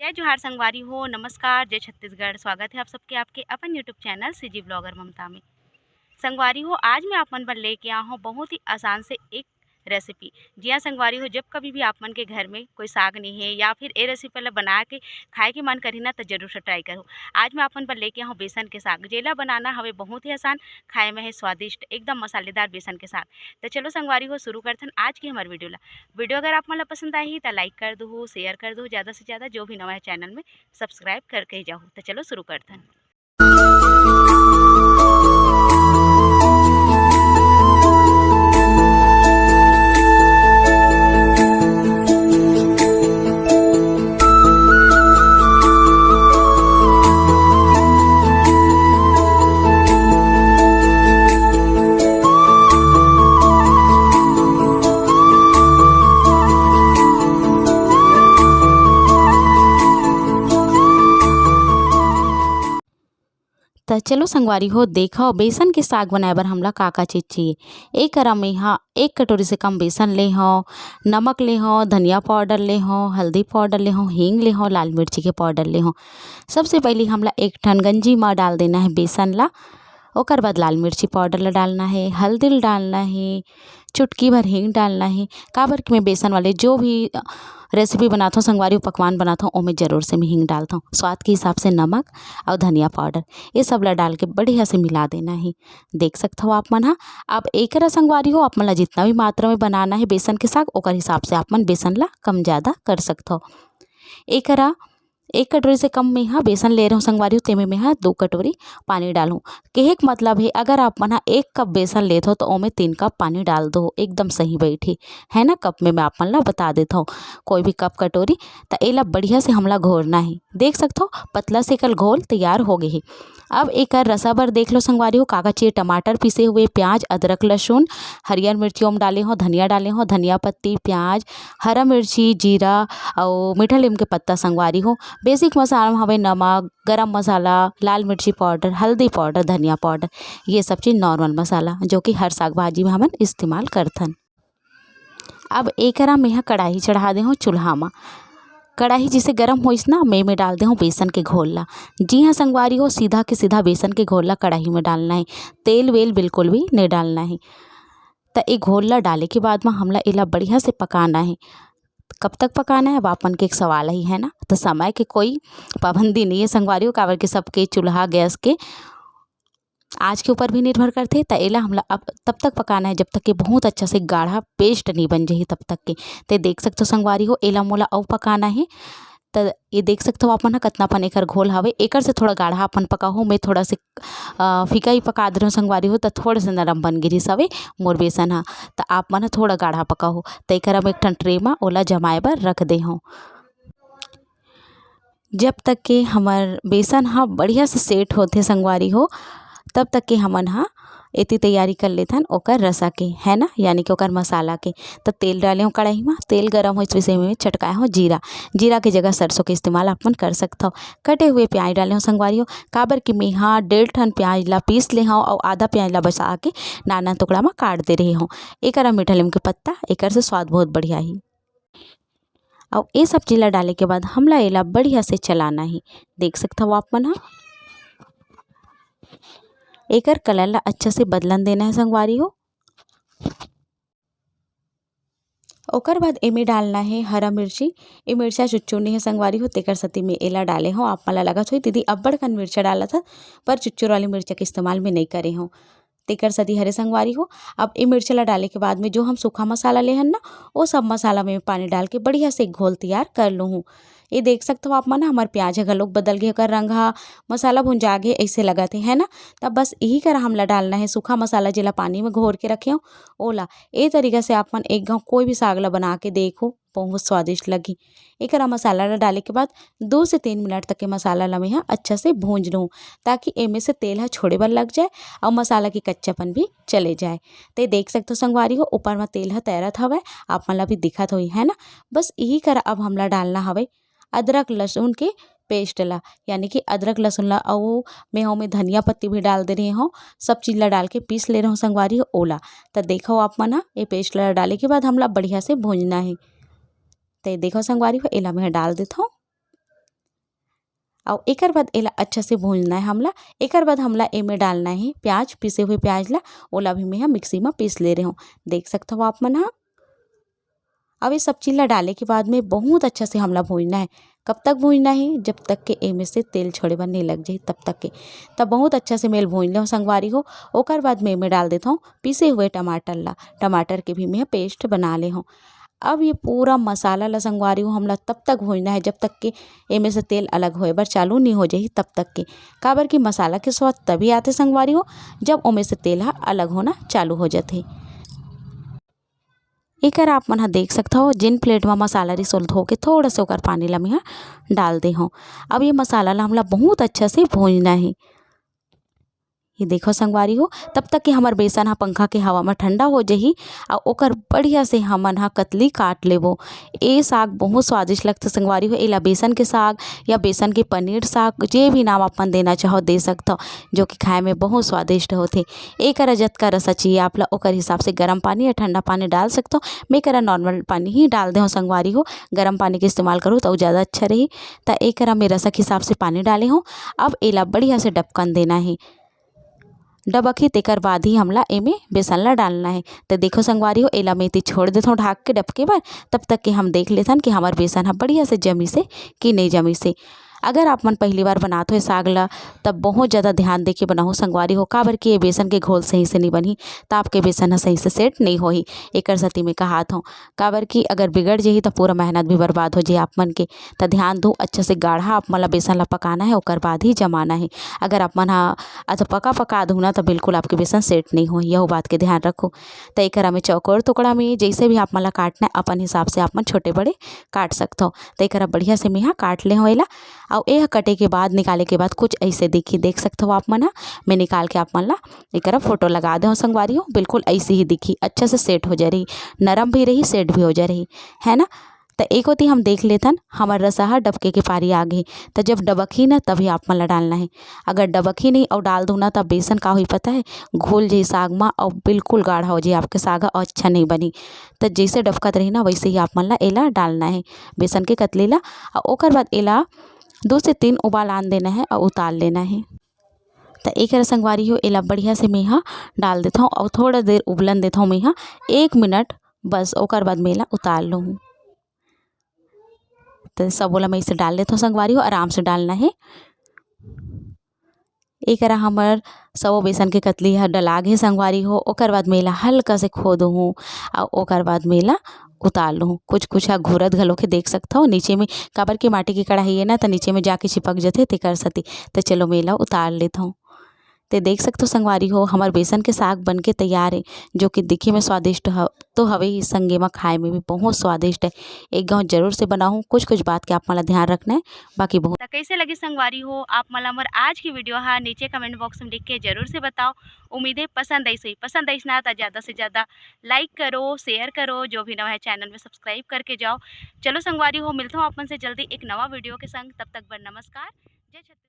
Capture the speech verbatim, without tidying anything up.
जय जोहार संगवारी हो, नमस्कार, जय छत्तीसगढ़। स्वागत है आप सबके आपके अपन YouTube चैनल सीजी ब्लॉगर ममता में। संगवारी हो, आज मैं आप मन बर लेके आया हूँ बहुत ही आसान से एक रेसिपी। जी हाँ संगवारी हो, जब कभी भी आप मन के घर में कोई साग नहीं है या फिर ए रेसिपी ला बना के खाए के मन करही ना, तो जरूर से ट्राई करो। आज मैं आप मन बर लेके आया हूँ बेसन के साग, जेला बनाना हवे बहुत ही आसान, खाए में है स्वादिष्ट, एकदम मसालेदार बेसन के साग। तो चलो संगवारी हो, शुरू करथन आज की हमार वीडियो ला। वीडियो अगर आप मन ला पसंद आही, तो लाइक कर दो, शेयर कर दो ज़्यादा से ज़्यादा। जो भी नवा है चैनल में, सब्सक्राइब करके ही जाओ। तो चलो शुरू करथन। त चलो संगवारी हो, देखव बेसन के साग बनाए बर हमला का-का चीज चाहिए। ए करा में हा एक कटोरी से कम बेसन ले हव, नमक ले हव, धनिया पाउडर ले हव, हल्दी पाउडर ले हव, हींग ले हव, लाल मिर्ची के पाउडर ले हव। सबसे पहिली हमला एक ठन गंजी म डाल देना हे बेसन ला। ओकर बाद लाल मिर्ची पाउडर ला डालना हे, हल्दी ला डालना हे, चुटकी भर हींग डालना हे। काबर कि मैं बेसन वाले जो भी, अ, रेसिपी बनाथव संगवारी हो, पकवान बनाथव, ओमे जरूर से मैं हींग डालथव। स्वाद के हिसाब से नमक अउ धनिया पाउडर, ये सब ला डाल के बढ़िया से मिला देना हे। देख सकथव आप मन ह। अब एकरा संगवारी हो, आप मन ला जितना भी मात्रा में बनाना हे बेसन के साग, ओकर हिसाब से आप मन बेसन ला कम ज़्यादा कर सकथव। एकरा एक कटोरी से कम में हा बेसन ले रहूँ संगवारी हो, तेमे में हा दो कटोरी पानी डालूँ। कहे के मतलब हे, अगर आप मन हा एक कप बेसन लेत हो, तो ओमे तीन कप पानी डाल दो, एकदम सही बैठी, है ना। कप में मैं आप मन ला बता देत हूँ, कोई भी कप कटोरी। त एला बढ़िया से हमला घोरना हे। देख सकथो, पतला से एकर घोल तैयार हो गए हे। अब एकर रसा बर देख लो संगवारी हो, का का चाहिए, टमाटर पीसे हुए, प्याज, अदरक, लहसुन, हरियर मिर्ची ओम डाले हो, धनिया डाले हो, धनिया पत्ती, प्याज, हरा मिर्ची, जीरा अउ मीठा लीम के पत्ता संगवारी हो। बेसिक मसाला में हवे नमक, गरम मसाला, लाल मिर्ची पाउडर, हल्दी पाउडर, धनिया पाउडर, ये सब चीज नॉर्मल मसाला जो कि हर साग भाजी में हमन इस्तेमाल करथन। अब एकरा में ह कढ़ाई चढ़ा दे हो चूल्हा म। कढ़ाई जैसे गरम होइस ना, मैं में डाल दे हो बेसन के घोल ला। जी हाँ संगवारी हो, सीधा के सीधा बेसन के घोल ला कढ़ाई में डालना है, तेल वेल बिल्कुल भी नहीं डालना है। त ए घोल ला डाले के बाद म हमला एला बढ़िया से पकाना है। कब तक पकाना है, अब आप मन के एक सवाल ही है ना। तो समय के कोई पाबंदी नहीं है संगवारी हो, काबर के सबके चूल्हा गैस के आज के ऊपर भी निर्भर करथे। त एला हमला अब तब तक पकाना है जब तक कि बहुत अच्छा से गाढ़ा पेस्ट नहीं बन जाही तब तक के। ते देख सकथो संगवारी हो, एला मोला अउ पकाना है। त ये देख सकथो आप मन ह कतना पन एकर घोल हवे, एकर से थोड़ा गाढ़ा अपन पकाहो। मैं थोड़ा से, अ, फीका ही पका दे रहूँ संगवारी हो, त थोड़ा से नरम बन गिरिस हवे मोर बेसन ह। त आप मन ह थोड़ा गाढ़ा पकाहो। त एकर हम एक ठन ट्रे म ओला जमाए बर रख दे हूँ। जब तक के हमर बेसन ह बढ़िया से सेट होथे संगवारी हो, तब तक के हमन ह एती तैयारी कर लेथन ओकर रसा के, है ना, यानी कि ओकर मसाला के। त तेल डाले हूँ कढ़ाई म, तेल गरम होइस वैसे में छटकाए हूँ जीरा। जीरा के जगह सरसों के इस्तेमाल आप मन कर सकथव। कटे हुए प्याज डाले हूँ संगवारी हो, काबर कि मेहा डेढ़ ठन प्याज ला पीस ले हूँ अउ आधा प्याज ला बचा के नाना टुकड़ा म काट दे रहे हूँ। एकर मीठा लीम के पत्ता, एकर से स्वाद बहुत बढ़िया ही। अउ ए सब चीज ला डाले के बाद हमला एला बढ़िया से चलाना ही। देख सकथव आप मन ह, एकर कलर ला अच्छा से बदलन देना है संगवारी हो। ओकर बाद एमे डालना है हरा मिर्ची। ए मिर्चा चुनचुनी है संगवारी हो, तेकर सेती में एला डाले हो। आप मन ला लगत होही, "दीदी अब्बड़ कन मिर्चा डालत ह, पर चुरचुर वाली मिर्चा के इस्तेमाल में नई करे हो।" तेकर सेती हरे संगवारी हो। अब ए मिर्चा ला डाले के बाद में जो हम सूखा मसाला ले हन ना, ओ सब मसाला में पानी डाल के बढ़िया से एक घोल तैयार कर लूँ हूँ। ये देख सकथव आप मन, हमर प्याज ह घलोक बदल गे, ओकर रंग ह, मसाला भुंजा गे, अइसे लगत हे, है ना? तब बस इही करा हमला डालना है सूखा मसाला, जेला पानी में घोर के रखे हूँ, ओला। ए तरीका से आप मन एक घाव कोई भी साग ला बना के देखो, बहुत स्वादिष्ट लगही। एकरा मसाला ला डाले के बाद दो से तीन मिनट तक के मसाला ला मैं ह अच्छा से भूंज लूँ, ताकि एमे से तेल ह छोड़े बर लग जाए अउ मसाला के कच्चापन भी चले जाए। ते देख सकथो संगवारी हो, ऊपर म तेल ह तैरत हवय, आप मन ला भी दिखत होही, है ना? बस इही करा अब हमला डालना हवय अदरक लहसुन के पेस्ट ला, यानी कि अदरक लहसुन ला, अउ मैं ओमे धनिया पत्ती भी डाल दे रहे हूँ, सब चीज ला डाल के पीस ले रहे हूँ संगवारी हो, ओला। त देखो आप मन ह, ये पेस्ट ला डाले के बाद हमला बढ़िया से भूंजना हे। ते देखो संगवारी हो, एला मैं डाल देथव। अउ एकर बाद एला अच्छा से भूंजना है हमला। एकर बाद हमला एमे डालना है प्याज, पीसे हुए प्याज ला, ओला भी मैं ह मिक्सी म पीस ले रहे हूँ। देख सकत हो आप मन ह। अब ये सब चीज ला डाले के बाद में बहुत अच्छा से हमला भूंजना है। कब तक भूंजना है? जब तक के एमे से तेल छोड़े बर नहीं लग जाही, तब तक के। तब बहुत अच्छा से मैं ल भूंज लेहूँ संगवारी हो। ओकर बाद में एमे डाल देथौं पीसे हुए टमाटर ला। टमाटर के भी मैं पेस्ट बना ले हूँ। अब ये पूरा मसाला ला संगवारी हो हमला तब तक भूंजना है जब तक के एमे से तेल अलग होए बर चालू नहीं हो जाही, तब तक के। काबर कि मसाला के स्वाद तभी आथे संगवारी हो, जब ओमे से तेल ह अलग होना चालू हो जाथे। एकर आप मन ह देख सकत हो, जेन प्लेट म मसाला रिसोल धो के थोड़ा से ओकर पानी ला मैं ह डाल दे हूँ। अब ये मसाला ला हमला बहुत अच्छा से भूंजना है। ये देखो संगवारी हो, तब तक के हमर बेसन ह पंखा के हवा म ठंडा हो जाही, अउ ओकर बढ़िया से हमन ह कतली काट लेबो। ए साग बहुत स्वादिष्ट लगथे संगवारी हो। एला बेसन के साग या बेसन के पनीर साग, जे भी नाम आप मन देना चाहो, दे सकथव, जो कि खाए में बहुत स्वादिष्ट होथे। ए करा जतका रसा चाहिए आप ला, ओकर हिसाब से गरम पानी या ठंडा पानी डाल सकथव। मैं करा नॉर्मल पानी ही डाल दे हूँ संगवारी हो, गरम पानी के इस्तेमाल करूँ तो ज़्यादा अच्छा रही। त ए करा मैं रसा के हिसाब से पानी डाले हूँ। अब एला बढ़िया से डबकन देना है। डबकही तेकर बाद ही हमला एमे बेसन ला डालना है। तो देखो संगवारी हो, एला मैं एती छोड़ देथों ढाक के डबके बर। तब तक के हम देख लेथन कि हमर बेसन ह बढ़िया से जमिस हे कि नहीं जमिस हे। अगर आप मन पहली बार बनात हो ए साग ला, तब बहुत ज़्यादा ध्यान दे के बनाहू संगवारी हो, काबर कि ये बेसन के घोल सही से नहीं बनही, त आपके बेसन ह सही से सेट नहीं होही। एकर सेती मैं कहात हूँ, काबर कि अगर बिगड़ जाही, त पूरा मेहनत भी बर्बाद हो जाही आप मन के। त ध्यान दू, अच्छा से गाढ़ा आप मन ला बेसन ला पकाना है, ओकर बाद ही जमाना है। अगर आप मन ह अच्छा पका पका दू ना, त बिल्कुल आपके बेसन सेट नहीं होही, यहू बात के ध्यान रखो। त एकरा में चौकोर टुकड़ा में जैसे भी आप मन ला काटना है, अपन हिसाब से आप मन छोटे बड़े काट सकथो। त एकरा बढ़िया से मैं ह काट ले हूँ एला। अउ ए ह कटे के बाद, निकाले के बाद कुछ ऐसे दिखी, देख सकथो आप मन ह। मैं निकाल के आप मन ला एकरा फोटो लगा दे हूँ संगवारी हो, बिल्कुल ऐसे ही दिखी, अच्छा से सेट हो जा रही, नरम भी रही, सेट भी हो जा रही, है ना। त एक ओती हम देख लेथन, हमर रसा ह डबके के पारी आ गे। त जब डबकही ना, तभी आप मन ला डालना है। अगर डबकही नहीं अउ डाल दू ना, त बेसन का होही पता है, घुल जाही साग मा अउ बिल्कुल गाढ़ा हो जाही आपके साग ह, अउ अच्छा नहीं बनी। त जैसे डबकत रही ना, वैसे ही आप मन ला एला डालना है, बेसन के कतली ला। अउ ओकर बाद एला दो से तीन उबाल आन देना है अउ उतार लेना है। त एकरा संगवारी हो, एला बढ़िया से मैं ह डाल देथौं अउ थोड़ा देर उबलन देथौं मैं ह, एक मिनट बस, ओकर बाद मैं एला उतार लूँ। त सबो ला मैं इसे डाल देथौं संगवारी हो, आराम से डालना है। एकरा हमर सबो बेसन के कतली ह डला गे संगवारी हो, ओकर बाद मैं एला हल्का से खो दूँ अउ ओकर बाद मैं एला उतार लूँ। कुछ कुछ ह घुरत घलो के देख सकथव नीचे में, काबर के माटी के कढ़ाई है ना, त नीचे में जाके चिपक जथे, तेकर सेती। त चलो मैं एला उतार लेथौं। ते देख सकथव संगवारी हो, हमर बेसन के साग बन के तैयार है, जो कि दिखे में स्वादिष्ट ह-, तो हवे ही, संगे म खाए में भी बहुत स्वादिष्ट है। एक घाव जरूर से बनाहू, कुछ कुछ बात के आप मन ला ध्यान रखना है, बाकी बहुत। त कैसे लगी संगवारी हो आप मन ला हमर आज की वीडियो हा, नीचे कमेंट बॉक्स में लिख के जरूर से बताओ। उम्मीद है पसंद आइस होही, पसंद आइस ना त ज्यादा से ज्यादा लाइक करो, शेयर करो, जो भी नवा है चैनल में सब्सक्राइब करके जाओ। चलो संगवारी हो, मिलता हूँ आप मन से जल्दी एक नवा वीडियो के संग, तब तक बर नमस्कार, जय छत्तीसगढ़।